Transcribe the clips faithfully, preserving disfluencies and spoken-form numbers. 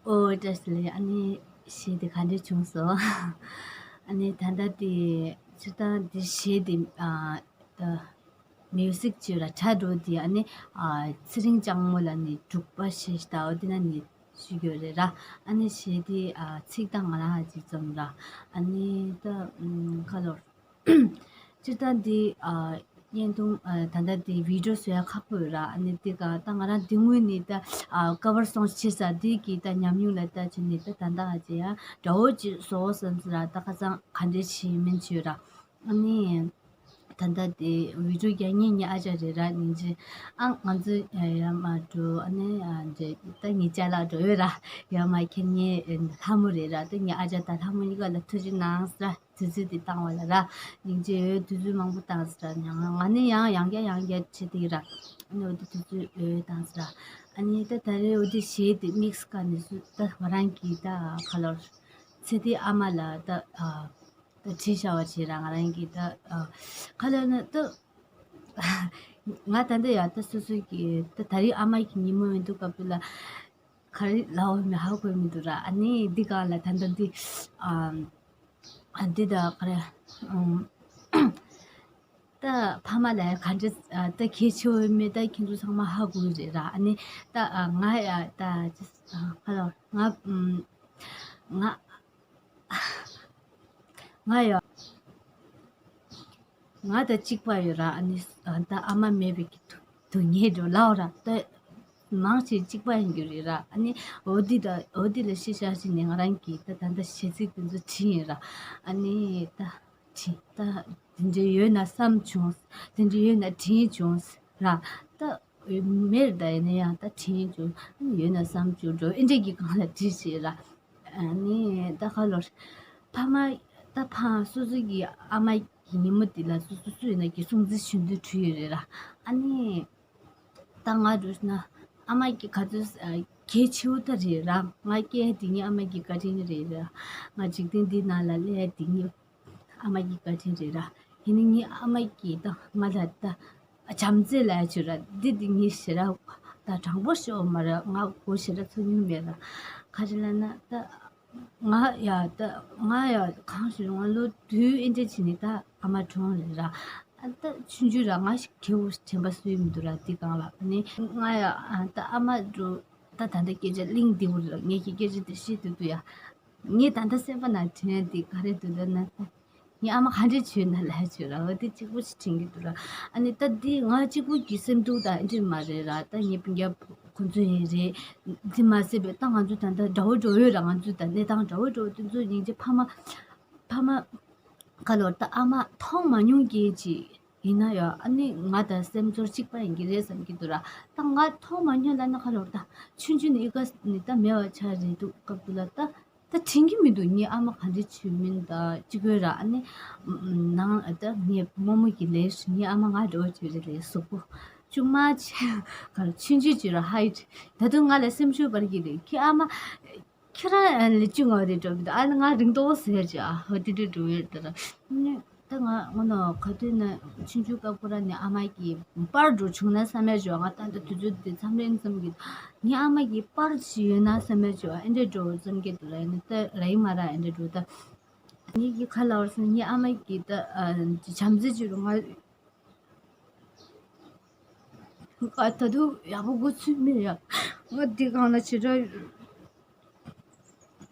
ཨོ་བཀྲ་ཤིས་བདེ་ལེགས། ཨ་ནི་གཞས་དེ་ག་འདྲས་བྱུང་སོང་། ཨ་ནི་ད་ལྟ་དེ་སྤྱིར་བཏང་དེ་གཞས་དེ་ཨ་ད་མིའུ་ཟིག་ཅིག་ར་ཁྲ་འགྲོ་དེ་ཨ་ནི་ཨ་ཚེ་རིང་ལྕགས་མོ་ལ་ནི་འབྲུག་པ་ཞེས་ད་འོ་དེ་ན་ནི་ཞུ་གི་རེད་ར། ཨ་ནི་གཞས་དེ་ཨ་ཚིག་དང་ང་རང་ཅིག་རྩོམ་ར། ཨ་ནི་ད་ཁ་ལོར། སྤྱིར་བཏང་འདི་ཨ་བརྙན་ཐུང་ཨ་ད་ལྟ་འདི་བི་ཌིའོ་བཟོ་ཡ་ཁག་པོ་ཡོད་ར། ཨ་ནི་འདི་ག་ད་ང་རང་འདི་སྔོན་ནས་ད་ཨ་ཀ་བར་སོང་བྱས་ས་འདི་གི་ད་ཉམས་མྱོང་ལ་ལྟ་བྱས་ནས་ད་ད་ལྟ་ཨ་ཅེ་ཡ་དགྲ་བོ་ཅིག་བཟོ་བསམ་ས་ར། ད་ཁ་སང་ག་འདྲས་བྱས་མིན་བྱོས་ར། ཨ་ནི་ད་ལྟ་འདི་བི་ཌིའོ་རྒྱག་མཁན་ངའི་ཨ་ཅག་རེད་ར། སྙིང་རྗེ། ཨ་ང་ཚོ་ཡ་མ་འགྲོ། ཨ་ནི་ཨ་འདྲས་ད་ངའི་ཅ་ལག་འགྲོ་ཡོད་ར། ཡ་མ་ཁྱེད་ངའི་ལྷ་མོ་རེད་ར། ད་ངའི་ཨ་ཅག་ད་ལྷ་མོ་གཉིས་ཀ་ལ་ཐུགས་རྗེ་གནང་ཟེར་ར། དུས་ཚོད་འདི་བཏང་བ་ལ་ར། སྙིང་རྗེ་ཡོད། དུས་ཚོད་མང་པོ་བཏང་ཟེར་ར། ང་ནི་ཡང་ཡང་བསྐྱར་ཡང་བསྐྱར་བྱེད་དེ་ར། ཨ་ནི་འོ་དེ་དུས་ཚོད་ཡོད་བཏང་ཟེར་ར། ཨ་ནི་ད་ད་རེས་འོ་དེ་གཞས་དེ་མིག་སི་ཀ་ནས་སུ་ད་ང་རང་གིས་ད་ཁ་ལོར་ཚེ་དེ་ཨ་མ་ལ་ད་ཨ་ད་བྲིས་བཞག་པ་བྱས་ར། ང་རང་གིས་ད་ཨ་ཁ་ལོར་ན་ད་ང་ད་ལྟ་ཡ་ད་སོ་སོ་གི་ད་ད་རེས་ཨ་མ་གི་ཉིན་མོ་ཡིན་དུས་སྐབས་དུ་ལ། ག་རེ་ལབ་དགོས་མིན་ཧ་གོ་མི་འདུག་ར། ཨ་ནི་འདི་ག་ལ་ད་ལྟ་འདི་ཨ་ཨ་འདི་ད་ག་རེ་ཨམ་ད་ཕ་མ་ལ་ག་འདྲ་ཨ་ད་གལ་ཆེ་བོ་མེད། ད་ཁྱེད་ཚོ་ཚང་མ་ཧ་གོ་གི་རེད་ར། ཨ་ནི་ད་ཨ་ང་ཡ་ད་ཅི་ཨ་ཧ་ལོ། ང་ཨམ་ང་ང་ཡ། ང་དང་གཅིག་པ་ཡོད་ར། ཨ་ནི་ད་ཨ་མ་མེད་པའི་གི་སྡུག་སྡུག་བསྔལ་འགྲོ་ལབ་ར། ད་མང་ཆེ་གཅིག་པ་ཡིན་རྒྱུ་རེད་ར། ཨ་ནི་འོ་དེ་ད་འོ་དེ་ལ་ཤི་ཤ་ཞིག་ནས་ང་རང་གིས་ད་ད་ལྟ་གཞས་ཚིག་དེ་ཚོ་བྲིས་ཡིན་ར། ཨ་ནི་ད་བྲིས་ད་དེ་འདྲ་ཡོད་ན་བསམ་བྱུང་། དེ་འདྲ་ཡོད་ན་བྲིས་བྱུང་ར། ད་མེད་ད་ཡིན་ན་ཡང་ད་བྲིས་བྱུང་། ཡོད་ན་བསམ་བྱུང་འགྲོ། ཨེ་འདྲ་གི་སྒང་ལ་བྲིས་ཤིག་ར། ཨ་ནི་ད་ཁ་ལོར་ཕ་མ་ད་ཕ་སོ་སོ་གི་ཨ་མ་གི་ཉིན་མོ་དེ་ལ་སོ་སོ་སུ་ཡིན་ན་གི་སྲུང་བརྩི་ཞུ་འདོད་བྲིས་ཡོད་རེད་ར། ཨ་ནི་ད་ང་འགྲོ་ན་ཨ་མ་གི་ག་ཚོད་གལ་ཆེ་བོ་ད་རེད་ར། ང་སྐྱེས་དེ་ཉིད་ཨ་མ་གི་བཀའ་དྲིན་རེད་ར། ང་འཇིག་རྟེན་འདི་ནང་ལ་སླེབས་དེ་ཉིད་ཨ་མ་གི་བཀའ་དྲིན་རེད་ར། ཡིན་ནའི་ངའི་ཨ་མ་གིས་ད་ང་ལ་ད་བྱམས་བརྩེ་ལབ་ཡ་ཅིག་ཡོད་ར། འདི་འདི་ངས་ཞེ་དྲག་ད་དྲང་པོ་ཤོད་མ་ར། ང་གོ་ཞེ་དྲག་ཚོར་མྱོང་མེད་ར། ག་རེ་ལབ་ན་ད་ང་ཡ་ད་ང་ཡ་གང་ཞིག་ང་ལོ་དུས་ཨེ་འདྲ་བྱས་ནས་ད་ཨ་མ་གྲོངས་རེད་ར། ཨ་ད་ཆུང་ཆུང་ར་ང་ཞིག་ཁེ་བོ་དྲན་པ་སུས་མི་འདུག་ར། འདི་སྒང་ལ་ནི་ང་ཡ་ཨ་ད་ཨ་མ་འགྲོ། ད་ད་ལྟ་སྐད་ཆ་གླེང་བདེ་བོ་རེད། ངེད་ཀྱི་སྐད་ཆ་དེ་བཤད་དུས་དུས་ཡ། ངས་ད་ལྟ་སེམས་པ་ནང་དྲན་དེ་ག་རེ་འདུག་ལབ་ན། ངའི་ཨ་མ་ག་འདྲས་བྱོས་ན་ལབ་བྱོས་ར། འོ་དེ་གཅིག་པོ་ཞིག་དྲན་གྱི་འདུག་ར། ཨ་ནི་ད་འདི་ང་གཅིག་པུ་གི་སེམས་སྡུག་དང་འདྲ་མ་རེད་ར། ད་ངའི་སྤུན་ཀྱག་ཁོང་ཚོ་ཡིན་རེད། འདི་མ་ཟད་པའི་ད་ང་ཚོ་ད་ལྟ་དགྲ་བོ་འགྲོ་ཡོད་ར། ང་ཚོ་ད་གནས་སྟངས་དགྲ་བོ་འགྲོ་དེ་ཚོ་སྙིང་རྗེ། ཕ་མ་ཕ་མ་ག་ལོར་ད་ཨ་མ་མཐོང་མ་མྱོང་མཁན་ཅིག་ཡིན་ན་ཡང་ཨ་ནི་ང་དང་སེམས་ཚོར་གཅིག་པ་ཡིན་གྱི་རེད་བསམ་གྱི་འདུག་ར། ད་ང་མཐོང་མ་མྱོང་ལབ་ན་ག་ལོར་ད་ཆུང་ཆུང་ནས་ཨི་ཀ་ནས་ད་མེད་པ་ཆགས་རེད་འདུག་སྐབས་དུ་ལ་ད། ད་དྲན་གྱི་མི་འདུག་ངའི་ཨ་མ་ག་འདྲས་བྱོས་མིན་ད་གཅིག་པོའི་ར། ཨ་ནི་ནང་ད་ངའི་རྨོ་མོ་གི་ལས་ངའི་ཨ་མ་ང་འདྲ་བོ་བྱོས་རེད་ལས་གཟུགས་པོ་ཅུང་མ་ཆེ་ག་ཆུང་ཆུང་བྱོས་ར། ཧའི་ཊི་ད་དུང་ང་ལ་སེམས་ཤུགས་སྤར་གྱི་རེད། ཁྱེད་ཨ་མ་ཁྱེད་རང་ལས་ཅུང་ང་རེད་འགྲོ་མི་འདུག་ཨ་ནི་ང་རིང་ཏོག་ཟེར་གྱི་ཨ་ཧོ་དེ་འདྲས་འགྲོ་ཡོད་ད་ར། ད་ང་ངོ་ནོ་ག་དུས་ན་ཆུང་ཆུང་སྐབས་ཁོ་རང་ནས་ཨ་མ་གི་པར་འགྲོ་བྱུང་ན་བསམ་ཡ་བྱུང་། ང་ད་ལྟ་དུས་ཚོད་འདི་མཚམས་རེ་མཚམས་ཀྱི་ངའི་ཨ་མ་གི་པར་ཞིག་ཡོད་ན་བསམ་ཡ་བྱུང་། ཨེ་འདྲས་འགྲོ་བསམ་གྱི་འདུག་ར། ནི་ད་ར་ཡི་མ་ར་ཨེ་འདྲས་འགྲོ་ད། ངའི་གི་ཁ་ལ་བར་སོང་ངའི་ཨ་མ་གི་ད་བྱམས་བརྩེ་བྱེད་རུང་ང་ད་དུང་ཡག་པོ་གོ་ཚུལ་མེད་ཡ། ང་འདི་གང་ལ་བྱེད་ར།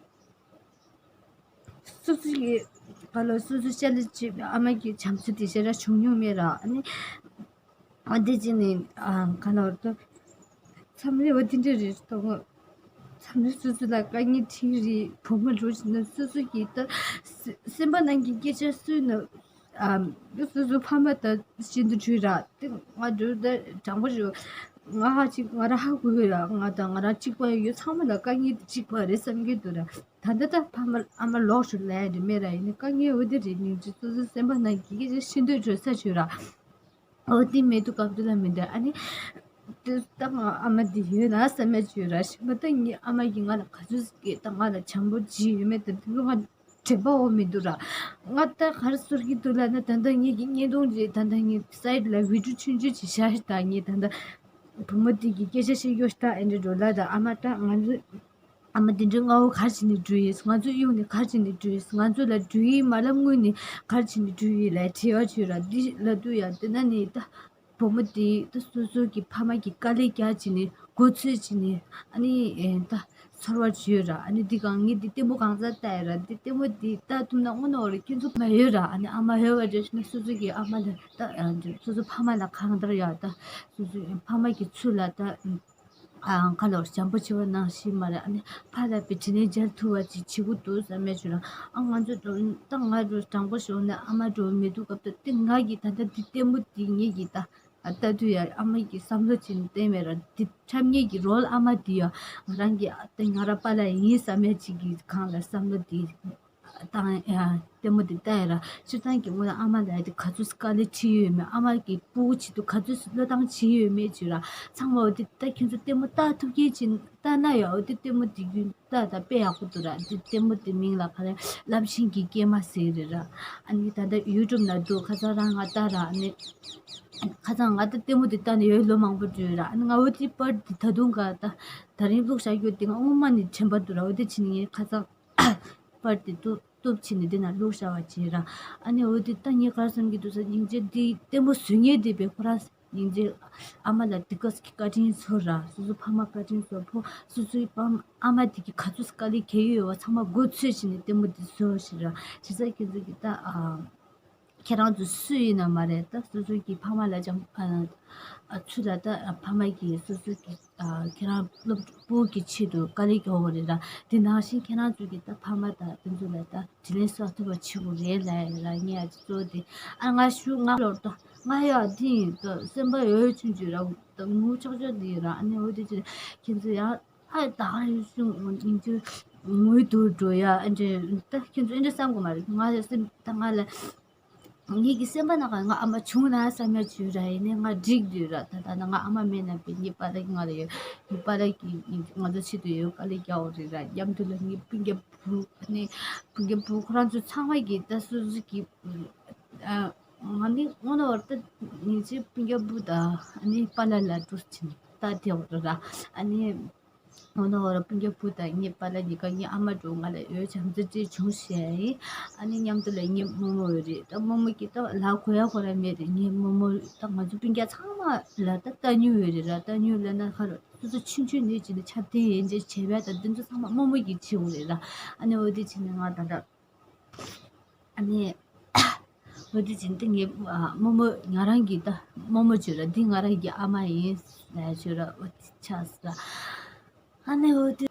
སོ་སོ་ཡི་ག་ལ་སོ་སོ་ཅ་ལག་བྱེད་པའི་ཨ་མ་གི་བྱམས་བརྩེ་དེ་ཞེ་དྲག་བྱུང་མྱོང་མེད་ར། ཨ་ནི་ཨ་འདི་ཅི་ནི་ཨ་ག་ལ་བར་དུ་མཚམས་རེ་བ་དེ་འདྲ་རེད་དོ། མཚམས་རེ་སོ་སོ་ལ་དཀའ་ངལ་འཕྲད་རེད། བུ་མོ་འགྲོ་བཞིན་ན་སོ་སོ་གི་ད་སེམས་པ་ནང་གི་སྐད་ཆ་སུས་ན། ཨ་སོ་སོ་ཕ་མ་དང་ཤིན་ཏུ་འཕྲོད་ར། དེ་ང་འགྲོ་ད་དྲང་པོ་རེད། ང་ཧ་ཅིག་ང་རང་ཧ་གོ་ཡོད་ར། ང་དང་ང་རང་གཅིག་པ་ཡོད་ཚང་མ་ལ་དཀའ་ངལ་དེ་གཅིག་པ་རེད་བསམ་གྱི་འདུག་ར། ད་ལྟ་ད་ཕ་མ་ཨ་མ་ལོག་ཤོག་ལབ་ཡ་རེད་མེད་ར། ཡིན་ནའི་དཀའ་ངལ་འོ་དེ་རེད། སྙིང་རྗེ། སོ་སོའི་སེམས་པ་ནང་གི་སྐད་ཆ་ཤིན་ཏུ་བརྗོད་ས་བརྗོད་ར། འོ་དེ་མེད་དུས་སྐབས་དུ་ལ་མི་འདུག་ཨ་ནི་དེ་ད་ང་ཨ་མ་དེ་ཡོད་ན་བསམ་ཡ་བརྗོད་ར། ཞིག་མ་ད་ངའི་ཨ་མ་གིས་ང་ལ་ག་ཚོད་ཀྱི་ད་ང་ལ་བྱམས་པོ་བྱས་ཡོད་མེད་དེ་དེ་ང་དྲན་པ་འོ་མི་འདུག་ར། ང་ད་ག་རེ་ཟེར་གྱི་འདུག་ལབ་ན། ད་ལྟ་ངེད་ཀྱི་བརྙན་ཐུང་རེད། ད་ལྟ་ངའི་སའིཌ་ལ་བི་ཌིའོ་ཆུང་ཆུང་ཅིག་བཞག་ད་ངས་ད་ལྟ་བུ་མོ་དེ་གི་སྐད་ཆ་བཤད་རྒྱུ་ཞིག་ད་ཨེ་འདྲ་འགྲོ་ལ། ད་ཨ་མ་ད་ང་ཚོ་ ཨ་མ་དེ་འདྲའི་སྔ་བོ་ག་རེ་བྱས་ནས་འགྲོ་ཡིན། ང་ཚོ་གཡུག་ནས་ག་རེ་བྱས་ནས་འགྲོ་ཡིན། ང་ཚོ་ལ་འགྲོ་ཡིན་མ་ལབ་སྔོན་ནས་ག་རེ་བྱས་ནས་འགྲོ་ཡིན་ལབ་དྲི་བ་བྱོས་ར། འདི་ལབ་དུས་ཡ་དེ་ན་ནི་ད་བུ་མོ་དེ་ད་སོ་སོ་གི་ཕ་མ་གི་དཀའ་ལས་རྒྱག་བྱས་ནས་མགོ་ཚོས་བྱས་ནས་ཨ་ནི་ཨེ་ད་ཚོར་བ་བྱོས་ར། ཨ་ནི་འདི་གང་ངས་འདི་ལྟད་མོ་གང་ཚ་ལྟ་ཡ་ར། འདི་ལྟད་མོ་འདི་ལྟ་ཐུབ་ན་དངོས་གནས་འོ་རེ་ཁྱོད་ཚོ་མ་ཡོད་ར། ཨ་ནི་ཨ་མ་ཡོད་བ་འདྲ་ཞིག་ན་སོ་སོ་གི་ཨ་མ་ལ་ད་སོ་སོ་ཕ་མ་ལ་གང་ལྟར་ཡ་ད་སོ་སོ་ཕ་མ་གི་ཚུལ་ལ་ད། ཨ་ཁ་ལོར་བྱམས་པོ་བྱེད་པ་ནང་བཞིན་མ་རེད། ཨ་ནི་ཕར་ལ་བའི་དྲིན་ལན་འཇལ་ཐུབ་པ་ཅིག་བྱེད་དགོས་འདུག་བསམ་མེད་བྱུང་ར། ཨ་ང་ཚོ་ད་ང་འགྲོ་དྲང་པོ་ཞོག་ནས་ཨ་མ་འགྲོ་མི་འདུག་སྐབས་དུ་དེ་ང་གིས་ད་ལྟ་འདི་ལྟད་མོ་འདི་ངེད་ཀྱིས་ད་ལྟ་དུས་ཡ་ཨ་མ་གིས་བསམ་བློ་བྱས་ནས་བསྟན་མེད་ར། འདི་འཁྲབ་མཁན་གྱི་རོལ་ཨ་མ་འདི་ཡ་ང་རང་གི་ཨ་ཏི་ང་ར་པཱ་ལགས་ཡིན་བསམ་མེད་ཅིག་གི་སྒང་ལ་བསམ་བློ་འདི། བཏང་ཡ་ལྟད་མོ་དེ་ལྟ་ཡ་ར། སྤྱིར་བཏང་གི་དངོས་ལ་ཨ་མ་ལ་དེ་ག་ཚོད་དཀའ་ལས་ཁྲིད་ཡོད་མེད། ཨ་མ་གི་སྤུ་གུ་ཆེད་དུ་ག་ཚོད་བློས་བཏང་བྱེད་ཡོད་མེད་ཅིག་ར། ཚང་མ་འོ་དེ་ལྟ་ཁྱོད་ཚོ་ལྟད་མོ་ལྟ་ཐུབ་མཁན་ཅིག་ལྟ་ན་ཡ་འོ་དེ་ལྟད་མོ་དེ་རྒྱུན་ལྟ་ད་དཔེ་ཡག་པོ་འདུག་ར། དེ་ལྟད་མོ་དེ་མིང་ལ་ག་རེ་རླབས་ཆེན་གྱི་སྐྱེས་མ་ཟེར་རེད་ར། ཨ་ནི་ད་ལྟ་ཡུ་ཊུབ་ན་འདུག་ཁ་སང་རང་ང་ལྟ་ར། ཨ་ནི་ཁ་སང་ང་ད་ལྟད་མོ་དེ་ལྟ་ནས་ཡོད་ལོ་མང་པོ་འགྲོ་ཡོད་ར། ཨ་ནི་ང་འོ་དེ་པར་དེ་ད་དུང་ག་ད་ད་རིང་བླུགས་བཞག་རྒྱུ་དེ་ང་སྔོན་མ་ནས་དྲན་པ་འདུག་ར། འོ་དེ་ཕྱིན་ནས་ངས་ཁ་སང་པར་དེ་གཏུབ་གཏུབ་ཕྱིན་ནས་འདི་ན་བླུགས་བཞག་པ་བྱས་ར། ཨ་ནི་འོ་དེ་ད་ངས་ག་རེ་བསམ་གྱི་འདུག་ཟེར་སྙིང་རྗེ་འདི་ལྟད་མོ་བཟོ་མཁན་དེ་བས་ཁོ་རང་སྙིང་རྗེ། ཨ་མ་ལ་འདི་སྐབས་ཀྱི་བཀའ་དྲིན་ཚོར་ར། སོ་སོ་ཕ་མ་བཀའ་དྲིན་ཚོར། ཕོ་སོ་སོའི་ཕ་མ་ཨ་མ་དེ་གི་ག་ཚོད་དཀའ་ལས་ཁེལ་ཡོད་པ་ཚང་མ་མགོ་ཚོས་བྱས་ནས་ལྟད་མོ་འདི་བཟོ་བྱས་ར། བྱས་ཙང་ཁྱེད་ཚོ་གི་ད་ཨ། ཁྱེད་རང་ཚོ་སུ་ཡིན་ན་མ་རེད། ད་སོ་སོ་གི་ཕ་མ་ལ་ཅང་ཨ་ཨ་ཚུར་ལ་ད་ཕ་མ་གིས་སོ་སོ་གི་ཨ་ཁྱེད་རང་སློབ་ཕྲུག་སྤུ་གུ་གི་ཆེད་དུ་དཀའ་ལས་རྒྱག་དགོས་རེད་ལ། དེ་ནང་བཞིན་ཁྱེད་རང་ཚོ་གི་ད་ཕ་མ་དང་དེ་ཚོ་ལ་ད་དྲིན་ལན་གསོ་ཐུབ་པ་བྱེད་དགོས་རེད་ལ་ལ་ངས་ཨ་ཅེ་གཙོ་དེ་ཨ་ང་ཞུ་ང་ལོར་ད་ང་ཡ་དེ་ཡིན་ད་སེམས་པ་ཡོད་ཆུང་ཆུང་ར་ད་ངུ་ཆོག་ཆོག་དེ་ཡིན་ར། ཨ་ནི་འོ་དེ་ཚོ་ཁྱེད་ཚོ་ཡང་ཨ་ད་ག་ཡོད་ཆུང་ངུ་སྙིང་རྗེ་ངུ་དུ་འགྲོ་ཡ་ཨ་འདྲེ་ད་ཁྱེད་ཚོ་ཨ་འདྲེ་བསམ་དགོས་མ་རེད། ང་ཡ་སེམས་ད་ང་ལ། ངེད་ཀྱི་སེམས་པ་ནང་ང་ཨ་མ་བྱུང་ན་བསམ་ཡ་བྱུང་ར། ཡིན་ནའི་ང་འགྲིག་འདུག་ར། ད་ད་ང་ཨ་མ་མེད་ན་པའི་ངའི་པཱ་ལགས་ང་ལ་ཡོད། ངའི་པཱ་ལགས་ཀྱིས་ང་ཚོ་ཆེད་དུ་ཡོད་དཀའ་ལས་རྒྱག་འོ་རེད་ར། མཉམ་དུ་ལ་ངའི་སྤུན་ཀྱག་བུ་ནི་སྤུན་ཀྱག་བུ་ཁོ་རང་ཚོ་ཚང་མ་གིས་ད་སོ་སོ་གི་ཨ་ང་ནི་དངོས་གནས་བར་ད་ངེད་ཚོའི་སྤུན་ཀྱག་བུ་དང་ཨ་ནི་པཱ་ལགས་ལ་འགྲོ་ཕྱིན་ད་དེ་འོ་ར། ཨ་ནི། འོ་ན་འོ་ར་སྤུན་ཀྱག་བུ་དང་ངའི་པཱ་ལགས་གཉིས་ཀ་ངའི་ཨ་མ་འགྲོ་ང་ལ་འོས་འཚམ་ཙེ་ཙེ་བྱུང་ཞེས་ཡིན། ཨ་ནི་མཉམ་དུ་ལ་ངའི་རྨོ་མོ་ཡོད་རེད། ད་རྨོ་མོ་གིས་ད་ལ་གོ་ཡ་གོ་ར་མེད་རེད། ངའི་རྨོ་མོ་ད་ང་ཚོ་སྤུན་ཀྱག་ཚང་མ་ལ་ད་ལྟ་མྱོང་ཡོད་རེད་ར། ལྟ་མྱོང་ལབ་ན་ཁ་རོ་སོ་སོ་ཆུང་ཆུང་ནས་བྱས་ནས་ཆ་དེ་ཡན་ཆད་བྱས་པ་ད་འདི་ཚོ་ཚང་མ་རྨོ་མོ་གིས་བྱེད་འོ་རེད་ར། ཨ་ནི་འོ་དེ་བྱས་ནས་ང་ད་ལྟ། ཨ་ནི། འོ་དེ་བྱས་ཏེ་ངའི་ཨ་རྨོ་མོ་ང་རང་གི་ད་རྨོ་མོ་བྱོས་ར། འདི་ང་རང་གི་ཨ་མ་ཡིན་ལབ་བྱོས་ར། འོ་དེ་ཆགས་སོང་ར། ཨ་ནི་འོ་དེ།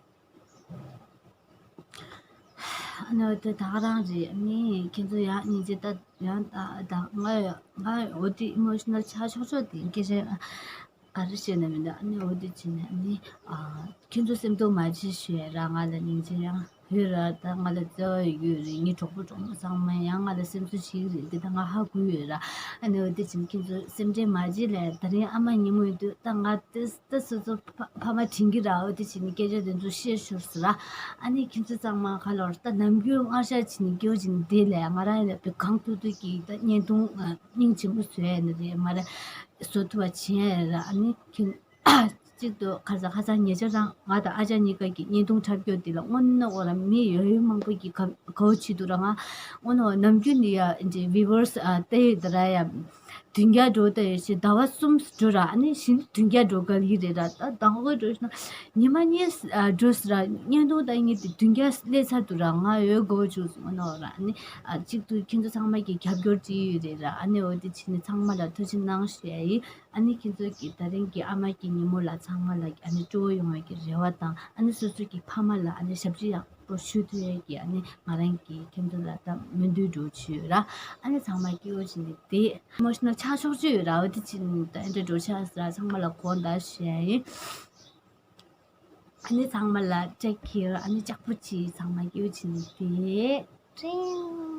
ཨ་ནི་འོ་དེ་ད་ག་རང་རེད། ཨ་ནི་ཁྱེད་ཚོ་ཡང་སྙིང་རྗེ་ད་ཡང་ད་ད་ང་ང་འོ་དེ་ཨི་མོ་ཤི་ནལ་ཆགས་ཆོག་ཆོག་དེ་སྐད་ཆ་ག་རེ་བཤད་ན་མི་འདུག་ཨ་ནི་འོ་དེ་བྱས་ནས་ཨ་ནི་ཨ་ཁྱེད་ཚོ་སེམས་སྡུག་མ་བྱེད་ཞུ་ཡ་ར། ང་ལ་སྙིང་རྗེ་ཡང་ཡོད་ར། ད་ང་ལ་བརྩེ་བ་ཡོད་རེད། ངའི་གྲོགས་པོ་གྲོགས་མོ་ཚང་མ་ཡང་ང་ལ་སེམས་གསོ་བྱེད་ཀྱི་རེད། འདི་ད་ང་ཧ་གོ་ཡོད་ར། ཨ་ནི་འོ་དེ་བྱས་ནས་ཁྱེད་ཚོ་སེམས་ཁྲལ་མ་བྱེད་ལས། ད་རིང་ཨ་མ་ཉིན་མོ་ཡིན་དུས་ད་ང་ཏི་ཏི་སོ་སོ་ཕ་ཕ་མ་དྲན་གྱི་ར། འོ་དེ་བྱས་ནས་སྐད་ཆ་དེ་ཚོ་བཤད་ཤོར་སོང་ར། ཨ་ནི་ཁྱེད་ཚོ་ཚང་མ་ག་ལོར་ད་ནམ་རྒྱུན་སྔར་བཤད་བྱས་ནས་སྐྱོ་བྱས་ནས་བསྡད་ལས། ང་རང་ཡིན་ན་བི་གང་ཐུག་ཐུག་གི་ད་བརྙན་ཐུང་སྙིང་རྗེ་མོ་བཟོ་ཡ་ནི་རེད་མ་རེད། བཟོ་ཐུབ་པ་བྱས་ཡ་ར། ཨ་ནི་ཁྱེད་གཅིག་ཏུ་ཁ་སང་ཁ་སང་ཉེ་ཆར་རང་ང་དང་ཨ་ཅག་གཉིས་ཀ་གི་བརྙན་ཐུང་འཁྲབ་སྐྱོར་འདི་ལ་དངོས་གནས་འོ་ར་མི་ཡོད་ཡོད་མང་པོ་གི་ག་གའུ་བྱེད་འདུག་ར། ང་དངོས་གནས་འོ་ནམ་རྒྱུན་འདི་ཡ་འདི་བི་ཝར་སི་ཨ་ལྟ་ཡི་ད་ར་ཡ་བདུན་བརྒྱ་འགྲོ་ལྟ་ཡོད་ཞེས་ཟླ་བ་གསུམ་འགྲོ་ར། ཨ་ནི་བཞིན་བདུན་བརྒྱ་འགྲོ་ག་ལི་རེད་ར། ད་དང་པོ་འགྲོ་ཞིག་ན་ཉི་མ་གཉིས་ཨ་འགྲོ་སི་ར། བརྙན་ཐུང་ད་ངས་དེ་བདུན་བརྒྱ་སླེབས་ཚར་འདུག་ར། ང་ཡོད་གའུ་བྱུང་སོང་ནོ་ར། ཨ་ནི་ཨ་གཅིག་ཏུ་ཁྱེད་ཚོ་ཚང་མ་གི་རྒྱབ་སྐྱོར་ཅི་ཡོད་རེད་ར། ཨ་ནི་འོ་དེ་བྱས་ནས་ཚང་མ་ལ་ཐུགས་རྗེ་གནང་ཞུ་ཡ་ཡིན། ཨ་ནི་ཁྱེད་ཚོ་གི་ད་རིང་གི་ཨ་མ་གི་ཉིན་མོ་ལ་ཚང་མ་ལ་ཨ་ནི་སྤྲོ་བོ་ཡོང་བའི་གི་རེ་བ་དང་། ཨ་ནི་སོ་སོ་གི་ཕ་མ་ལ་ཨ་ནི་ཞབས་ཕྱི་ཡག་པོ་ཞུ་ཐུབ་ཡས་ཀྱི་ཨ་ནི་ང་རང་གི་ཁྱེད་ཚོ་ལ་ད་སྨོན་འདུན་འགྲོ་བྱོས་ར། ཨ་ནི་ཚང་མ་སྐྱིད་པོ་བྱས་ནས་བསྡད། ཨི་མོ་ཤི་ནལ་ཆགས་ཆོག་ཆོག་ཡོད་ར། འོ་དེ་བྱས་ནས་ད་ཨེ་འདྲ་འགྲོ་ཆགས་སི་ར། ཚང་མ་ལ་དགོངས་དག་ཞུ་ཡ་ཡིན། ཨ་ནི་ཚང་མ་ལ་ཊེག་ཁེར། ཨ་ནི་ལྕགས་པོ་བྱེད། ཚང་མ་སྐྱིད་པོ་བྱས་ནས་བསྡད། ཀྲིང་།